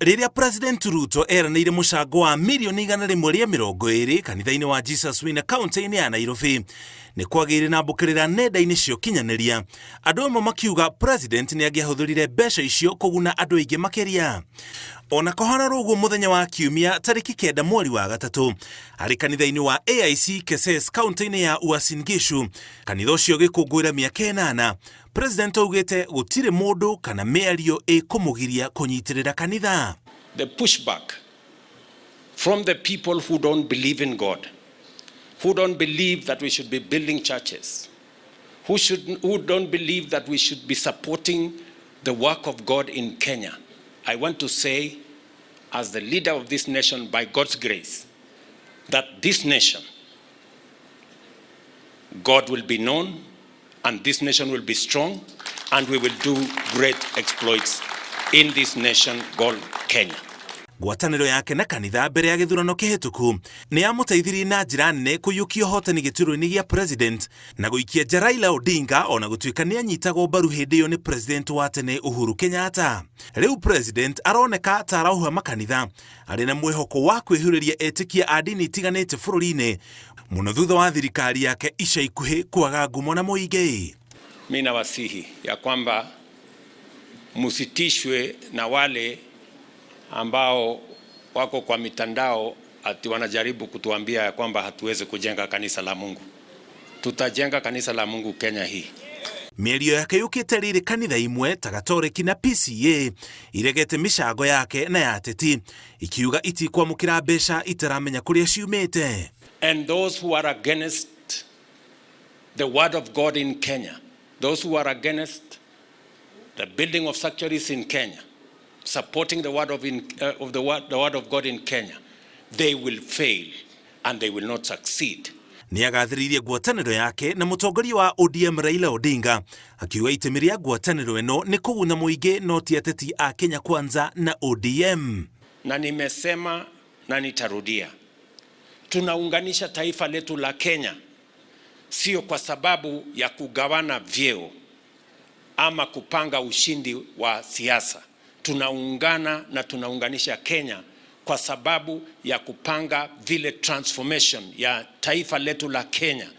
Rĩrĩa President Ruto eranĩire mũcango wa mirioni 120 kanitha-inĩ wa Jesus Winner kaunti-inĩ ya Nairobi, nĩ kwagĩire na mbũkĩrĩra nenda-inĩ cia ũkinyanĩria, andũ amwe makiuga President nĩ angĩahũthĩrire mbeca icio kũguna andũ aingĩ makĩria. Ona kũhana ũguo, mũthenya wa Kiumia tarĩki 9 mweri wa gatatũ, arĩ kanitha-inĩ wa AIC Keses kaunti-inĩ ya Uasin Gishu, kanitha ũcio ũgĩkũngũĩra mĩaka 8, President augĩte gũtirĩ mũndũ kana mĩario ĩkũmũgiria kũnyitĩrĩra kanitha. The pushback from the people who don't believe in God, who don't believe that we should be building churches, who don't believe that we should be supporting the work of God in Kenya. I want to say, as the leader of this nation, by God's grace, that this nation, God will be known, and this nation will be strong, and we will do great exploits in this nation called Kenya. Ngwatanĩro yake na kanitha mbere ya gĩthurano kĩhĩtũku nĩ yamũteithirie na njĩra nene kũiyũkia ũhotani gĩturwa-inĩ gĩa president na gũikia nja Raila Odinga, ona gũtuĩka nĩ anyitagwo mbaru hĩndĩ ĩyo nĩ president wa tene Uhuru Kenyatta. Rĩu president aroneka ta arauha makanitha arĩ na mwĩhoko wa kwĩhurĩria etĩkia a ndini itiganĩte bũrũri-inĩ, mũno thutha wa thirikari yake ica ikuhĩ kwaga ngumo na mũingĩ. Mi nawasihi ya kwamba musitishwe na wale ambao wako kwa mitandao ati wanajaribu kutuambia ya kwamba hatuwezi kujenga kanisa la Mungu. Tutajenga kanisa la Mungu Kenya hii. Mĩario yake yũkĩte rĩrĩ kanitha imwe ta Gatoreki na PCA iregete mĩcango yake na ya ateti, ikiuga itikwamũkĩra mbeca itaramenya kũrĩa ciumĩte. And those who are against the word of God in Kenya, those who are against the building of sanctuaries in Kenya, supporting the word of, in, of the word of God in Kenya, they will fail and they will not succeed. Nĩ agathĩrĩirie ngwatanĩro yake na mũtongoria wa ODM Raila Odinga, akiuga itemi rĩa ngwatanĩro ĩno nĩ kũguna mũingĩ no ti ateti a Kenya Kwanza na ODM. Na nimesema na nitarudia, tunaunganisha taifa letu la Kenya sio kwa sababu ya kugawana vyeo ama kupanga ushindi wa siasa. Tunaungana na tunaunganisha Kenya kwa sababu ya kupanga vile transformation ya taifa letu la Kenya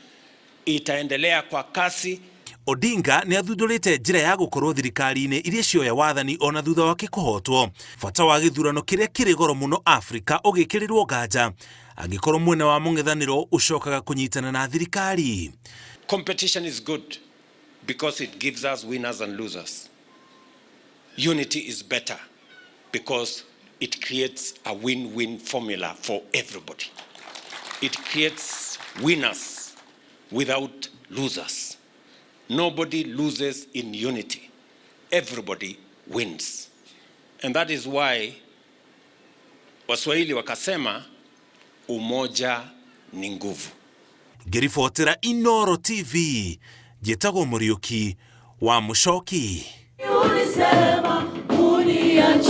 itaendelea kwa kasi. Odinga nĩ athundũrĩte njĩra ya gũkorwo thirikari-inĩ iria cioya wathani ona thutha wake kũhotwo, bata wa gĩthurano kĩrĩa kĩrĩ goro mũno Afrika ũgĩkĩrĩrwo nganja angĩkorwo mwena wa mũng'ethanĩro ũcokaga kũnyitana na thirikari. Competition is good because it gives us winners and losers. Unity is better because it creates a win-win formula for everybody. It creates winners without losers. Nobody loses in unity. Everybody wins. And that is why Waswahili wakasema umoja ni nguvu. Ngĩribotera Inoro TV, njĩtagwo Mũriũki wa Mũcoki. Ulisema uniachi.